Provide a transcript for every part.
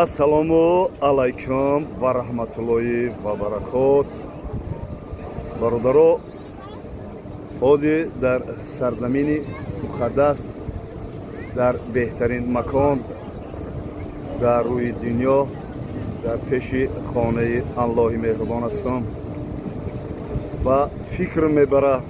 Ассалому алайкум ва раҳматуллоҳи ва баракот. Бародаро, ҳозир дар сарзамини муқаддас, дар беҳтарин макон дар рӯи дунё, дар пеши хонаи Аллоҳи меҳрубон ҳастам ва фикр мебара,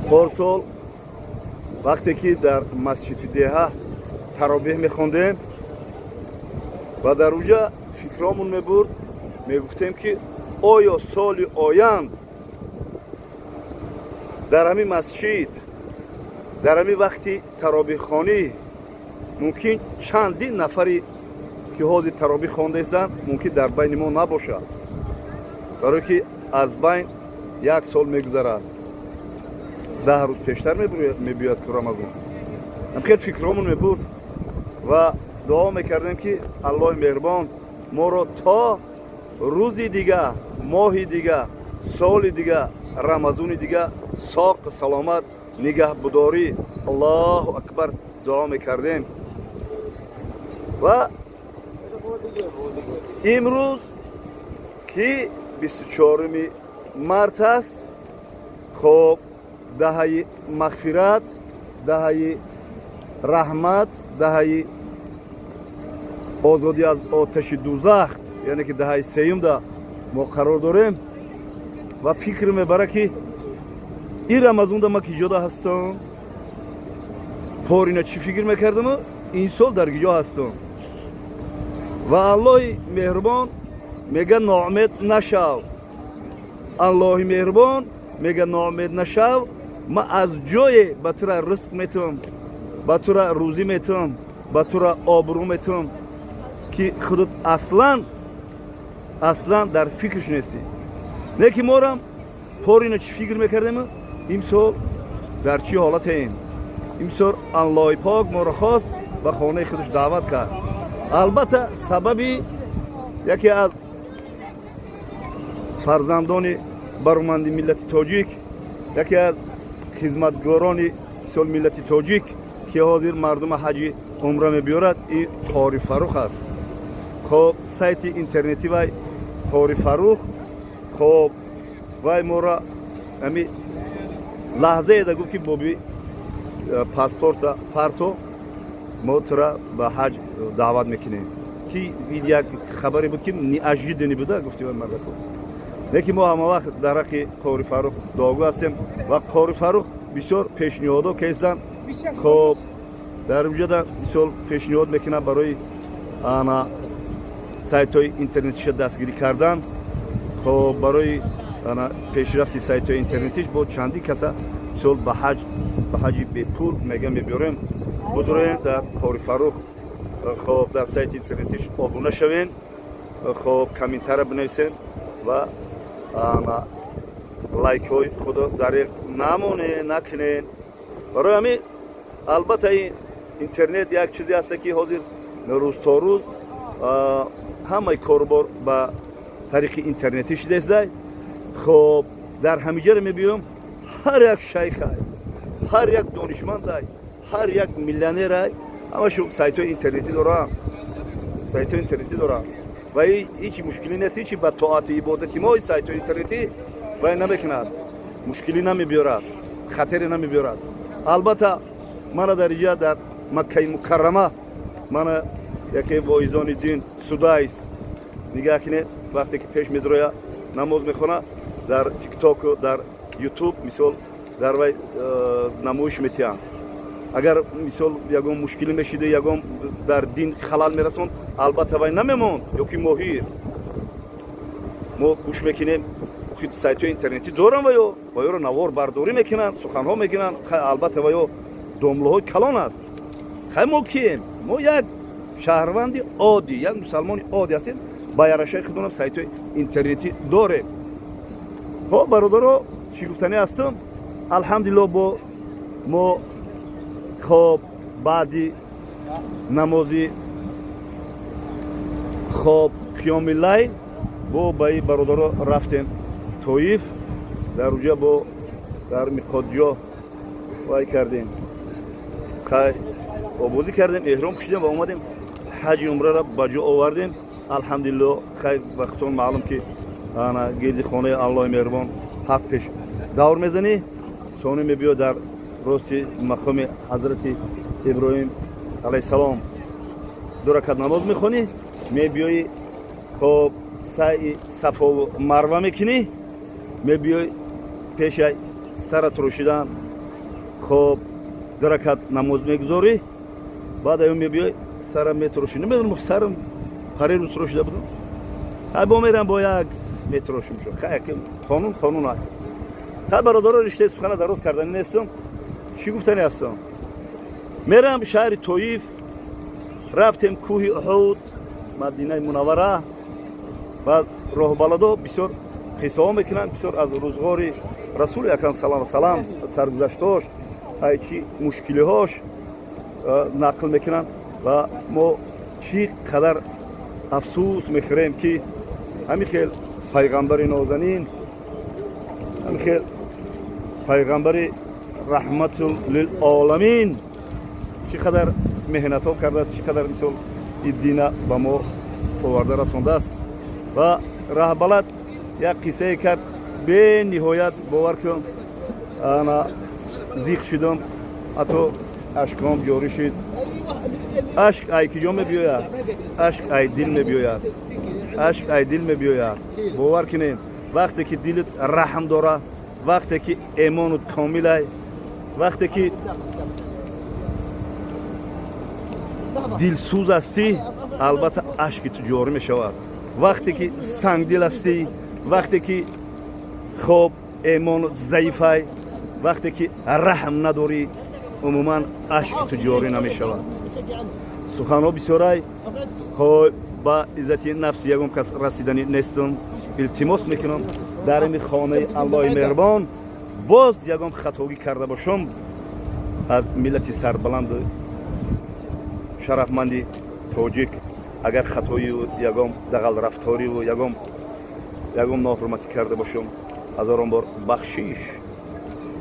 порсол вақте ки дар масҷиди деҳа таробеҳ мехондем ва дар уҷа фикромон мебурд, мегуфтем, ки оё соли оянд дар ҳамин масҷид, дар ҳамин вақти таробихонӣ мумкин чандин нафаре, ки ҳозир таробих хондаистанд, мумкин дар байни мо набошад, барое ки аз байн як сол мегузарад, 10 рӯз пештар мебиёяд ку Рамазон. Хел фикромон мебурд ва дуо мекардем, ки Аллоҳи меҳрубон моро то рӯзи дига, моҳи дига, соли дига, Рамазони дига соқ саломат нигаҳбудорӣ. Аллоҳу акбар, дуо мекардем. Ва имрӯз, ки 24-уми март аст, хоб, даҳаи мағфират, даҳаи раҳмат, даҳаи озодӣ аз оташи дузах, яъне ки даҳаи сеюмда мо қарор дорем. Ва фикр мебара, ки ин Рамазонда ма ки ҷода ҳастам, порина чӣ фикр мекардаму ин сол дар киҷо ҳастам. Ва Аллоҳи меҳрубон мега: «Ноумед нашав». Аллоҳи меҳрубон мега: «Ноумед нашав, ма аз ҷое ба тура ризқ метавам, ба тура рӯзӣ метавам, ба тура обрӯ метавам, ки худат аслан, аслан дар фикрш нестӣ». Не ки морам порина чӣ фикр мекардем, имсол дар чӣ ҳолатеем. Имсол Аллоҳи пок моро хост, ба хонаи худаш даъват кард. Албатта, сабаби яке аз фарзандони бароманди миллати тоҷик, яке аз хизматгорони мисол миллати тоҷик, ки ҳозир мардума ҳаҷи умра мебиёрад, ин Қори Фарух аст. Хоб, сайти интернетӣ вай Қори Фарух. Хоб, вай мора ами лаҳзае да гуфт, ки боби паспорта парто, мо тура ба ҳаҷ даъват мекунем, ки ин як хабаре буд, ки неожиданный буда, гуфти вай мардако. Лекин мо ҳама вақт дар ҳаққи Қори Фарух дуогӯ ҳастем ва Қори Фарух бисёр пешниҳодо кестанд. Хоб, дар уҷада мисол пешниҳод мекунад барои ана сайтҳои интернетиша дастгирӣ кардан. Хоб, барои ана пешрафти сайтҳои интернетиш бо чандин каса мисол ба ҳаҷ, ба ҳаҷи бепул мега мебиёрем. Будуроем дар Қори Фарух, хоб, дар сайти интернетиш обуна шавем, хоб, комментария бинависем ва ана лайкҳои худо дареғ намоне накунен. Барои ҳамин, албатта, ин интернет як чизе ҳаста, ки ҳозир рӯз то рӯз ҳамаи корубор ба тариқи интернетӣ шудааст. Хоб, дар ҳамиҷаро мебиём, ҳар як шайхай, ҳар як донишмандай, ҳар як миллионерай, ҳамашу сайтҳои интернетӣ дорам, сайтҳои интернетӣ дорам. Ва ҳечи мушкилӣ нест, ҳечи ба тоати ибодати мо сайтҳои интернетӣ вай намекунад, мушкилӣ намебиёрад, хатаре намебиёрад. Албатта, мана дар иҷа, дар Маккаи Мукаррама, мана яке воизони дин Судайс нигаҳ кинед, вақте ки пеш медроя, намоз мехона, дар Тиктоку дар Ютуб мисол дар вай намоиш метиҳанд. Агар мисол ягон мушкилӣ мешида, ягон дар дин халал мерасонд, албатта, вай намемонд. Ё ки моҳир мо гӯш мекунем, сайтҳои интернетӣ дорам, ваё ваёро навор бардорӣ мекунанд, суханҳо мекунанд. Албатта, ваё домлаҳои калон аст. Хай, мо кием? Мо як шаҳрванди оддӣ, як мусалмони оддӣ ҳастем, ба ярашаи худонам сайтҳои интернетӣ дорем. Хоб, бародаро, чӣ гуфтанӣ ҳастам? Алҳамдулилло, бо мо, хоб, баъди намози, хоб, қиёми лайл бо ба и бародаро рафтем Тоиф. Дар уҷа бо дар миқотҷо вай кардем, хай, обозӣ кардем, эҳром кушидем ва омадем. Ҳаҷи умраро ба ҷо овардем, алҳамдулилло. Хайр, вақтон маълум, ки ана гирди хонаи Аллоҳи меҳрубон ҳафт пеш давр мезанӣ, сони мебиё дар рости мақоми ҳазрати Иброҳим алайҳиссалом ду ракат намоз мехонӣ, мебиёӣ, хоб, саъи Сафову Марва мекунӣ, мебиёй пеши сара турошидан, хоб, ду ракат намоз мегузорӣ, баъд аю мебиёй, сара метурошӣ. Намедонам, сарам парерӯз турошида будам, ҳай, бо мерам, бо як метурошим шо. Хай, қонун қонун ай. Хай, бародаро, риштаи сухана дароз кардани нестам. Чӣ гуфтани ҳастам? Мерам шаҳри Тоиф, рафтем кӯҳи Уҳуд, Мадинаи Мунаввара. Баъд роҳбаладо бисёр қиссаҳо мекунанд, бисёр аз рӯзғори Расули Акрам сала салам, саргузаштош, ай чӣ мушкилиҳош нақл мекунанд. Ва мо чӣ қадар афсӯс мехӯрем, ки ҳамин хел пайғамбари нозанин, ҳамин хел пайғамбари раҳматул лилоламин чӣ қадар меҳнатҳо кардааст, чӣ қадар мисол ин дина ба мо оварда расондааст. Ва раҳбалад як қиссае кард, бениҳоят, бовар кун, ана зиқ шудам, ҳатто ашком ҷорӣ шуд. Ашк ай киҷо мебиёяд? Ашк ай дил мебиёяд, ашк ай дил мебиёяд. Бовар кунед, вақте ки дилит раҳм дора, вақте ки эмонут комилай, вақте ки дилсӯз ҳастӣ, албатта, ашки ту ҷорӣ мешавад. Вақте ки сангдил ҳастӣ, вақте ки, хоб, эмонут заифай, вақте ки раҳм надорӣ, умуман ашки ту ҷорӣ намешавад. Суханҳо бисёрай, хой, ба иззати нафси ягон кас расиданӣ нестам. Илтимос мекунам, дар ини хонаи Аллоҳи меҳрубон боз ягон хатогӣ карда бошам, аз миллати сарбаланду шарафманди тоҷик агар хатоию ягон дағалрафториву ягон ноҳурматӣ карда бошам, ҳазорон бор бахшиш.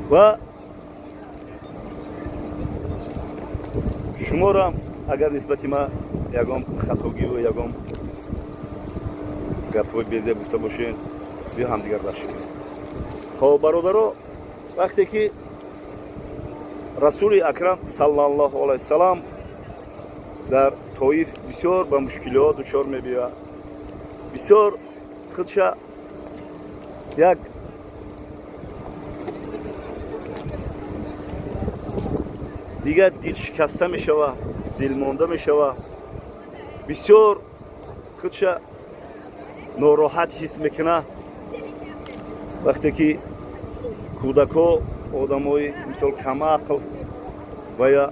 Ва шуморам агар нисбати ма ягон хатогиву ягон гапҳои безеб гуфта бошед, биё ҳамдигар бахшӣ кунем. Хоб, бародаро, вақте ки Расули Акрам саллаллоҳу алайҳи васалам дар Тоиф бисёр ба мушкилиҳо дучор мебиёяд, бисёр худша як дигар дилшикаста мешава, дилмонда мешава, бисёр худша нороҳат ҳис мекунад. Вақте ки кӯдакҳо, одамои мисол камақл ва я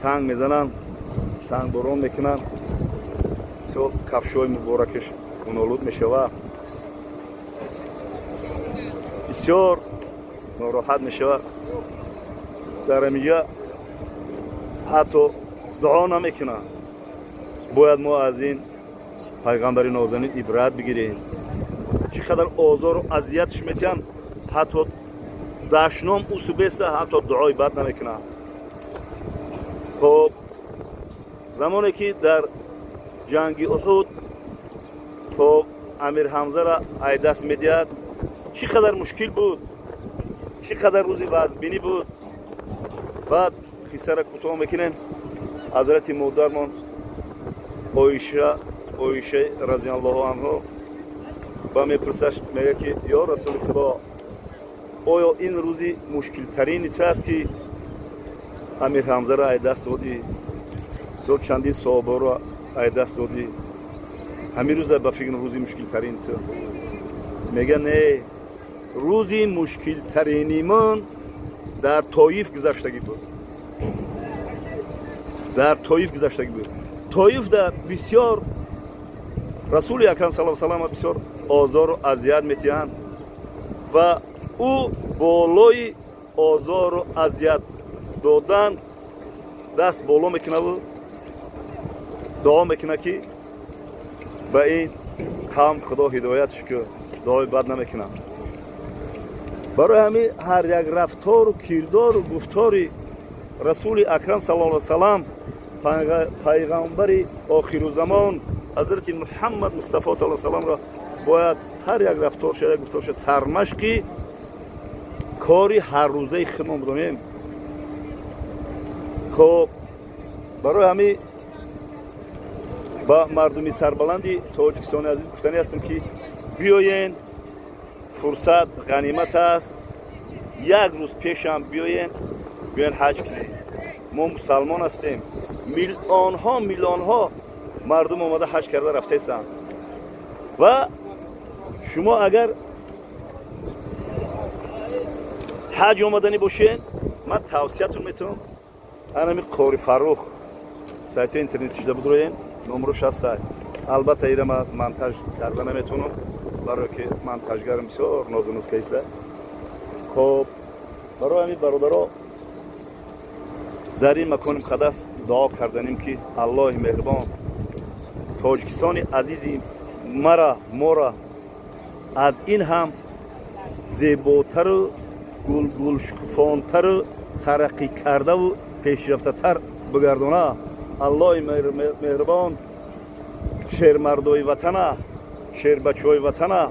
санг мезананд, сангборон мекунанд, мисол кафшҳои муборакаш хунолуд мешава, бисёр нороҳат мешава. Дар ҳамиҷа ҳатто дуо намекунад. Бояд мо аз ин пайғамбари нозанин ибрат бигирем. Чӣ қадар озору азиятш метиҳанд, ҳатто дашном усубеса, ҳатто дуои бад намекунад. Хоб, замоне ки дар ҷанги Уҳуд, хоб, Амир Ҳамзара айдаст медиҳад, чӣ қадар мушкил буд, чӣ қадар рӯзи вазбинӣ буд. Баъд қиссара кӯтоҳ мекунем. Ҳазрати модармон Оиша, Оиша разиаллоҳу анҳо ба мепурсаш, мега ки: «Ё Расули Худо, оё ин рӯзи мушкилтарини ту аст, ки Амир Ҳамзаро айдаст додӣ, со чандин соҳобаро айдаст додӣ? Ҳамин рӯза ба фикр рӯзи мушкилтарини ту?» Мега: «Не, рӯзи мушкилтарини ман дар Тоиф гузаштагӣ буд, дар Тоиф гузаштагӣ буд». Тоифда бисёр Расули Акрам сала салама бисёр озору азият метиҳанд ва ӯ болои озору азият додан даст боло мекунаву дуо мекунад, ки ба ин қавм Худо ҳидоятш ку. Дуои бад намекунад. Барои ҳамин ҳар як рафтору кирдору гуфтори Расули Акрам сала салам Пайғамбари охирузамон Ҳазрати Муҳаммад Мустафо сал саламро бояд ҳар як рафторша, як гуфторша сармашқи кори ҳаррӯзаи худмон бидонем. Хуб, барои ҳамин ба мардуми сарбаланди Тоҷикистони азиз гуфтанӣ ҳастем, ки биёен, фурсат ғанимат аст. Як рӯз пешам биёен, биёен ҳаҷ кунем. Мо мусалмон ҳастем. Миллионҳо, миллионҳо мардум омада ҳаҷ карда рафтаистанд. Ва шумо агар ҳаҷ омаданӣ бошед, ман тавсиятон метавонам, анами Қори Фаррух сайтҳои интернети шуда будроен, номрош ҳаст. Албатта, ира ман монтаж карда наметавонам, барое ки монтажгарам бисёр нозу нузкаиста. Хоб, барои ҳамин, бародаро, дар ин макони муқаддас дуо карданем, ки Аллоҳи меҳрубон Тоҷикистони азизи мара, мора аз ин ҳам зеботару гулгулшукуфонтару тараққӣ кардаву пешрафтатар бигардона. Аллоҳи меҳрубон шермардои ватана, шербачаҳои ватана,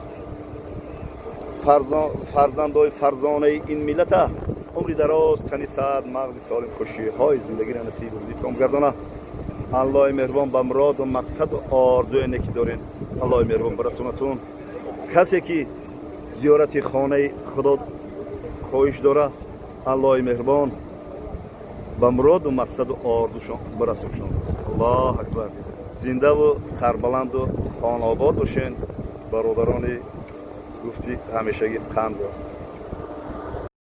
фарзандои фарзонаи ин миллата умри дароз, тани саҳат, мағзи солим, хушиҳои зиндагиро насибу рӯзитон гардона. Аллоҳи меҳрубон ба муроду мақсаду орзуе неки дорен, Аллоҳи меҳрубон барасонатун. Касе ки зиёрати хонаи Худо хоҳиш дора, Аллоҳи меҳрубон ба муроду мақсаду орзушон барасоншон. Аллоҳ акбар! Зиндаву сарбаланду хонаобод бошен, бародарони гуфти ҳамешагӣ қанду.